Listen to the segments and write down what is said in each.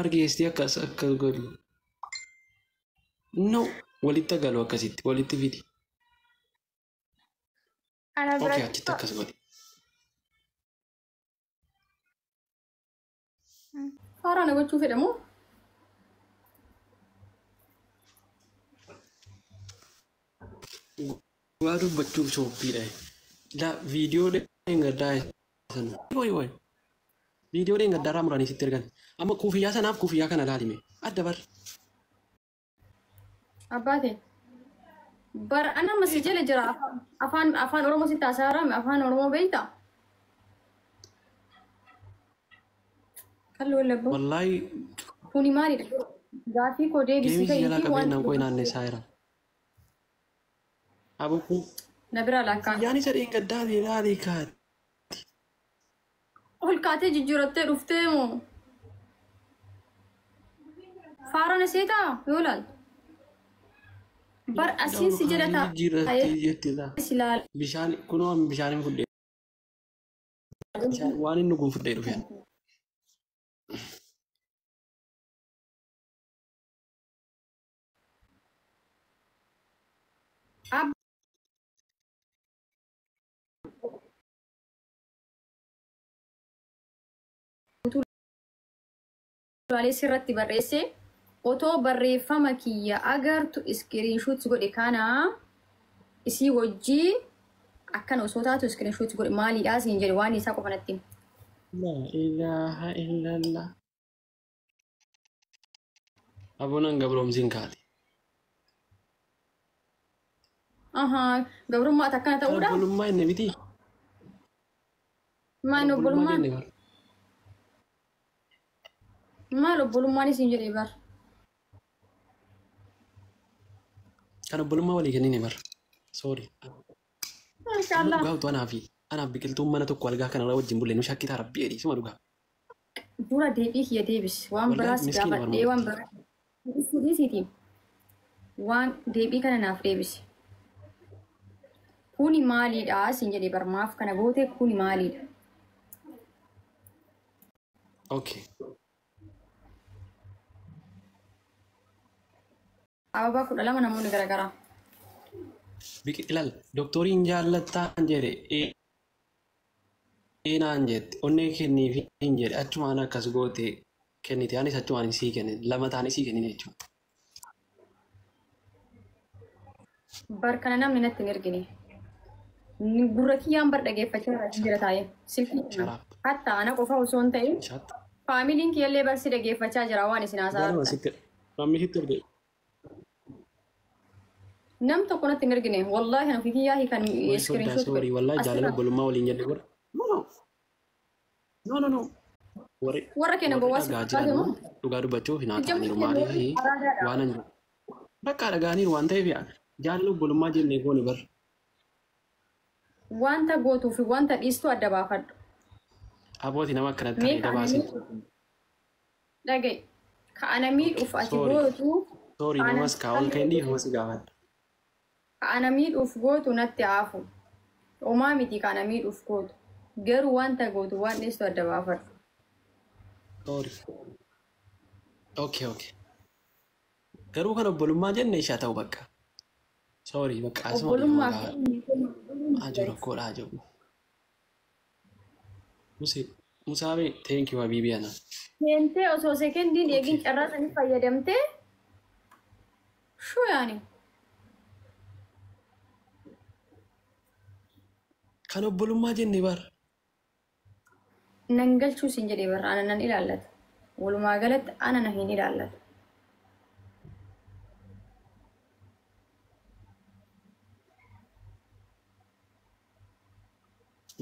Argeestii akkas akkas godhu. No, walitti galu akkasitti walitti fidi. Ana Okay, biratti achitti akkas godhi. Faaraa na gochuu fedha moo? Waa dubbachuuf soobbiidha. La viidiyoo dheengaddaa sana. Wayi wayi. Viidiyoo dheengaddaa irraa muranii sitti ergan. Amma kuufiyyaa sanaaf kuufiyyaa kana laalime. Adda bar. Abbaate. Bar ana amma si jala jira afaan Oromoo sitti haasa'aa afaan Oromoo beektaa? Kan wallaboo. Wallaahi Kuni maalidha? Gaaffii koo deebisii geemii si jalaa ta'eefi qabee waan naan qo'ee naannessaa jira. Abukuu. na biraa lakkaa. Kuufiyyaan isa dheengaddaa laalii kaati. Ol kaatee jijjiirattee dhuftee moo? Faaraan seetaa yoo ilaaltu. Bar asiin si jala taa'ee Jijjiirratti jetti laa. si ilaala. Bishaan kunoo bishaan hin fudhee. Waan inni dhuguun fudhee dhufe. Suuraalee sirratti barreesse otoo barreeffama kiyya agartu iskiriinshuut godhe kana isii wajjin akkana osoo taatu iskiriinshuut godhe maalidha siin jedhe waan isaa qofa natti himi. Laa ilaaha illallah. Abunan gabroomsiin kaati. Ahaa, gabrummaa akkana ta'uudha. Obbolummaa inni miti. Maal Obbolummaa obbolummaan? jenne bar. Maal obbolummaan isin jedhe bar? Kan obbolummaa walii kennine bar. Sorry. Maashaallah. Dhugaa utuu anaa fi anaaf biqiltuun mana tokko algaa kanarra wajjin bulle nu shakkitaa rabbi jedhi suma dhugaa. Dura deebii kiyya deebis. Waan Wallahi biraas miskiina gaafadhee waan barmoota. biraa dhiisiiti. Waan deebii kana naaf deebisi. Kuni maalidha siin jedhe bar maaf kana goote kuni maalidha? Okay. Ababaa 12 namoonni garaagaraa. Biqilal doktoriin jaallattaan jedhe ee naan jette onnee kenniif hin jedhe achumaan akkas goote kennite anis achumaan sii kenne lama taane sii kennine jechuudha. Bar kana namni natti hin ergine. Gurra kiyyaan bar dhageeffachaa jira taa'ee. Silkii kana. Sharaab. Hatta ana qofa osoo hin ta'in Shaat. faamiliin kiyyallee barsi dhageeffachaa jira waan isin haasa'aa Ganama jirtan. sitti namni sitti erge. Nam tokko natti hin ergine. Wallaahi kan ofii kiyyaa kan Wayi soddaa iskiriinshoot soorii godhe. wallaahi jaalala Asirraa obbolummaa waliin jenne godha. No no no no no. Warri warra keenya warri gowwaa si dhagaa fakkaate jiran moo? dhugaa dubbachuuf hin haata'aniiru Ijamni keenya maaliif warri araadaadha. waan an bakka dhagaaniiru waan ta'eef jaalala obbolummaa jennee goone bar. Wanta gootuu fi wanta dhiistu adda baafadhu. Abooti nama akkanatti Mee ta'e ka ana dabaasin. miidhuuf dhaga'i. Ka ana miidhuuf ati Sorry. gootu Sorry ka ana namas kaa ol ka'in dhiifama si gaafadha. ka ana miidhuuf gootu natti haafu. Homaa miti ka ana miidhuuf gootu. Garuu wanta gootu waan dhiistu adda baafadhu. Sorry. Okay okay. Garuu kan obbolummaa jenne ishaa ta'u bakka. Sorry bakka asuma dhiifama Obbolummaa fi gaafadha. Ajoo rakkoodha ajoo. Musee Musaabee thank you habibi ana. Seentee osoo sekendiin eegin Okay. carraa sanii fayyadamtee shuu yaani. Kan obbolummaa jenne bar. Nan galchuu siin jedhee barra ana nan ilaallata. Walumaa galatti ana na hin ilaallatu.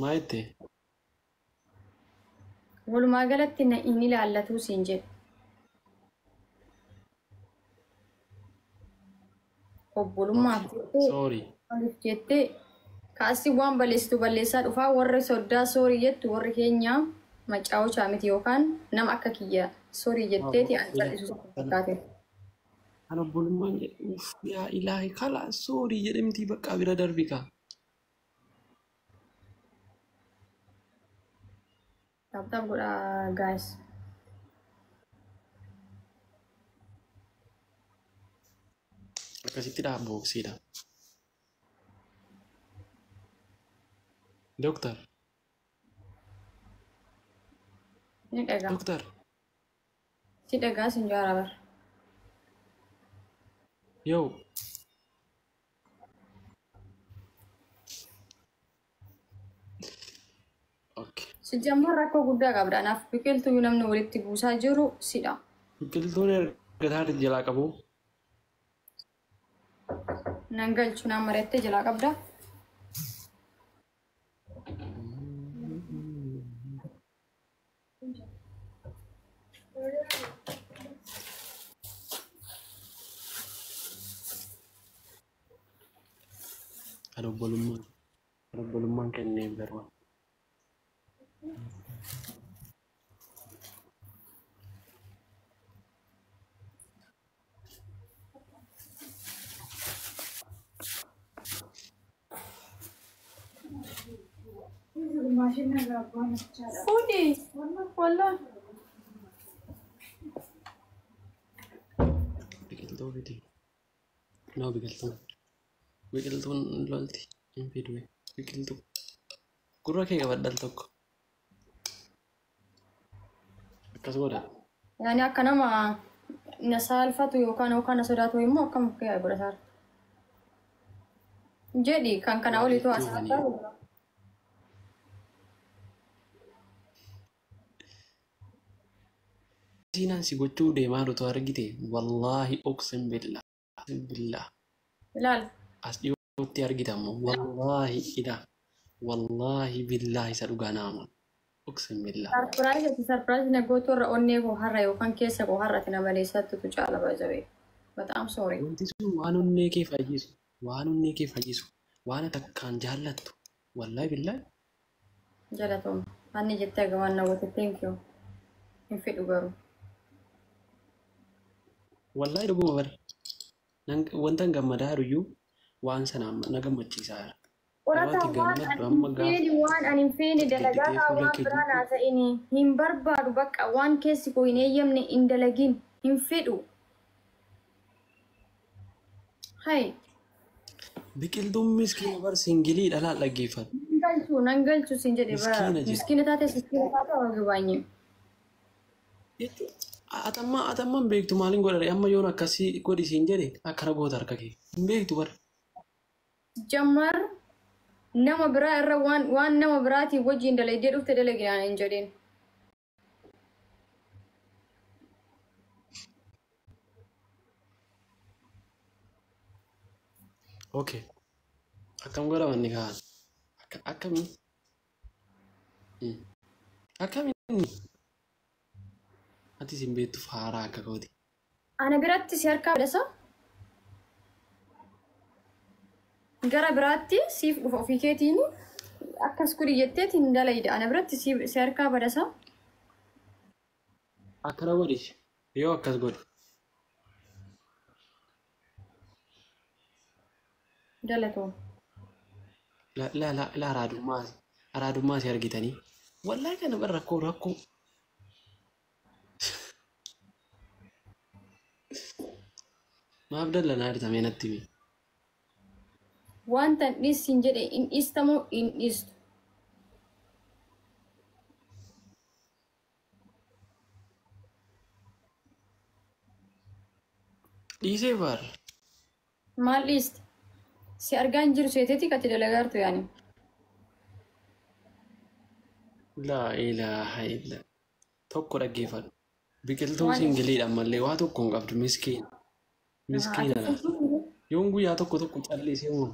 Maa jette? Walumaa galatti na hin ilaallatu siin jedhe. Obbolummaaf Okay. jettee Sorry. maaliif jettee kaasii waan balleessitu balleessaa dhufaa warri soddaa soorii jettu warri keenya macaawochaa miti yookaan nama akka kiyya soorii jetteeti ani cal'isu fakkaate. Kan obbolummaan jedhe uff yaa ilaahi kalaa soorii jedhamti bakka bira darbi kaa. Tap tap godhaa guys. Akkasitti dhaabboksiidha. Doktar. Ni dhagaa. Doktar. Si dhagaa sin jaara bara. Yoo. Okay. Si jammaa rakkoo guddaa qabda. Anaaf biqiltuu namni walitti buusaa jiru sidha. Biqiltuun erga jalaa qabu. Nan galchu naan mari'attee jalaa qabda. Kan obbolummaan kenneef garuu. Fuudhi. Wallah. Biqiltuu fidi. Noo biqiltuun. Biqiltuun lolti hin fidwe. Biqiltuu. Gurra kee qabadhal tokko. Akkas godha. Yaani akka nama na saalfatu yookaan na sodaatu immoo akkam kee godhataa. Jedhi kan kana oliitu haasa'aa. Siinaan si gochuu deemaa jirtu argite wallaahi uqsim billah billah. Ilaal. As dhiyootti argitamu wallaahi ila wallaahi billahi isa dhugaa naama uqsim billah. Sarpiraayis na gootu irra onnee koo har'a yookaan keessa koo har'ati na maleessattu caala baay'ee. Bataam soori. Wanti sun waan onnee kee fayyisu waan onnee kee fayyisu waan takkaan jaallattu wallaahi billahi. Jalatoom. Anni jettee gabaan na goote thank you. Hin fedhu garuu. Wallaahi dhuguma bara. Wanta gammadaa jiruyyuu waan sanaan na gammachiisaa jira. Qorataa waan ani hin feene dalagaa waan biraa naa ta'ini hin barbaadu bakka waan keessi koo hin eeyyamne hin dalagin hin fedhu. Hai. Biqiltuun miskiina bar singilii dhalaa dhaggeeffatu. Nan galchu siin jedhe bara. Miskiina taate miskiina taate waan gabaanye. Atammaan beektu maaliin godhare amma yoon akkasii godhi siin jedhe akkana goota harka kee hin beektu bara. Jammar nama biraa irra waan nama biraatiin wajjin dalagdee dhufte dalaginaan hin jedheen. Okay. Akkam godhaman ni kaa'an. Akkamii? Akkamiin? Ati sin beektu faaraa akka kooti. Ana biratti si harkaa badhasa. Gara biraatti siif dhufa ofii keetiin akkas kuri jetteetiin dalayda. Ana biratti si harkaa badhasa. Akkana godhi. Yoo akkas godhi. Dalatoo. La la araadummaa si argitanii. Wallaahi kana bara rakkoo rakkoo. Maaf dallanaa jirta mee natti himi. Wanta hin dhiisin jedhe hin dhiistamoo hin dhiistu. Dhiisee baar. Maal dhiiste? Si argaa hin jiru seeteetii katti dalagaa jirtu yaani. Laa ilaaha illa. Tokko dhaggeeffadhu. Biqiltuun singiliidha ammallee waa tokko hin qabdu miskiina. Miskiina laata. Yoon guyyaa tokko tokko callisee moo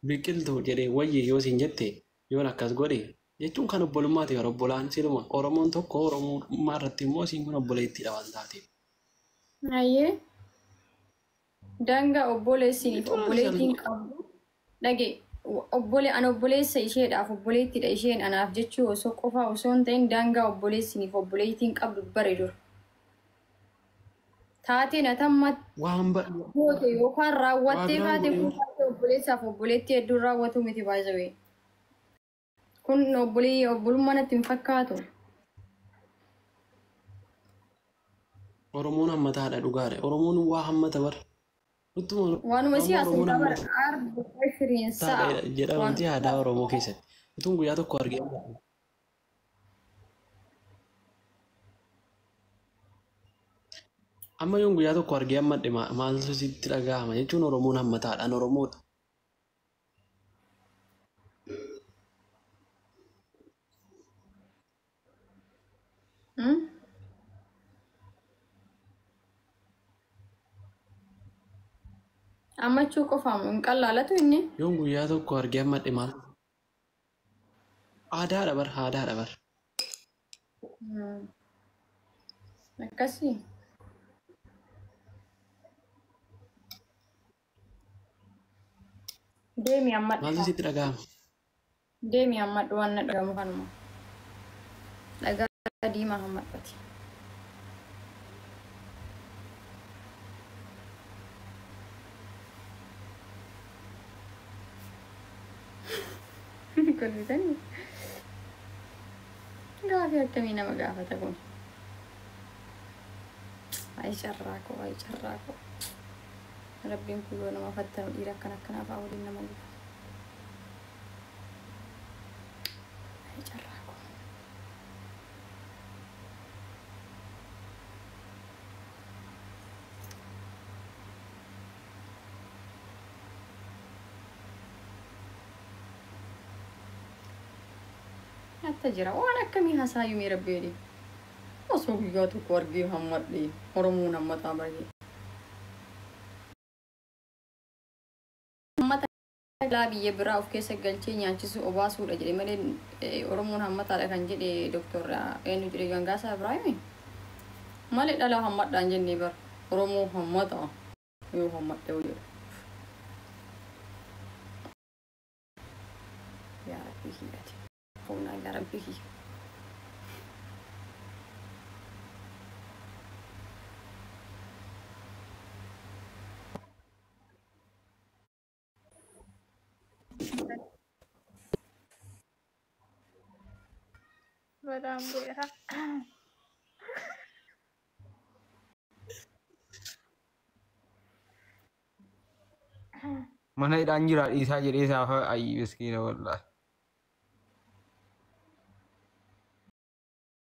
biqiltuu jedhee wayye yoo siin jette yoon akkas godhe jechuun kan obbolummaati yeroo obbolaan siluma Oromoon tokko Oromummaa irratti immoo isiin kun obboleettiidha waan taateef. Ayyee. Daangaa obboleessiniif obboleettiin qabdu. Dhage an obboleessa isheedhaaf obboleettiidha isheen anaaf jechuu osoo qofaa osoo hin ta'in daangaa obboleessiniif obboleettiin qabdu bare dura. Taateen atamma goote yookaan raawwattee kaate kun obboleessaaf obboleettii hedduun raawwatu miti baay'ee. Kun obbolummaa natti hin fakkaatu. Oromoon hammataadha dhugaadha. Oromoon waa hammata bara. Utuma Waanuma si amma haasa'u Oromoon bara hammataadha arba ishiriin sa'a. jedhamti aadaa Oromoo keessatti. Utuun guyyaa tokko argee hammadhe. Amma yoon guyyaa tokko argee hammadhe maaltu sitti dhaga'ama jechuun Oromoon hammataadhaan Oromoodha. Ammachuu qofaamu hin qallaalatu inni. Yoon guyyaa tokko argee hammadhe maal? Aadaadha bar, aadaadha bar. Akkasii. Deemi Maaltu ammadhu. sitti dhaga'ama? Deemi ammadhu waan na dhagamu kanuma. Dhagaa diimaa hammadhati. Kolfitanii. Gaafii akkamii nama gaafata kun? Ay carraa koo, ay carraa koo. Rabbiin kun yoo nama fattanu dhiira akkana akkanaa fa'aa waliin nama guba. Ay carraa koo. Nyaata jira waan akkamii haasaayu mee rabbi jedhee. Osoo guyyaa tokko argee hammadhee Oromoon hammataa baay'ee. Hammata laa biyya biraa of keessa galchee nyaachisuu obaasuudha jedhe malee Oromoon hammataadha kan jedhe Doktor eenyu jedhe Gangaasaa Ibraahimi. Malee dhalaa hammadhaan jennee bara Oromoo hammataa yoo hammadhe jedhe. Yaa Rabbi kiyyati. Humnaan yaa Rabbi kiyya. በጣም bu'eera. Mana hidhaan jira dhiisaa jedhee saafa ayyi miskiina wallaahi.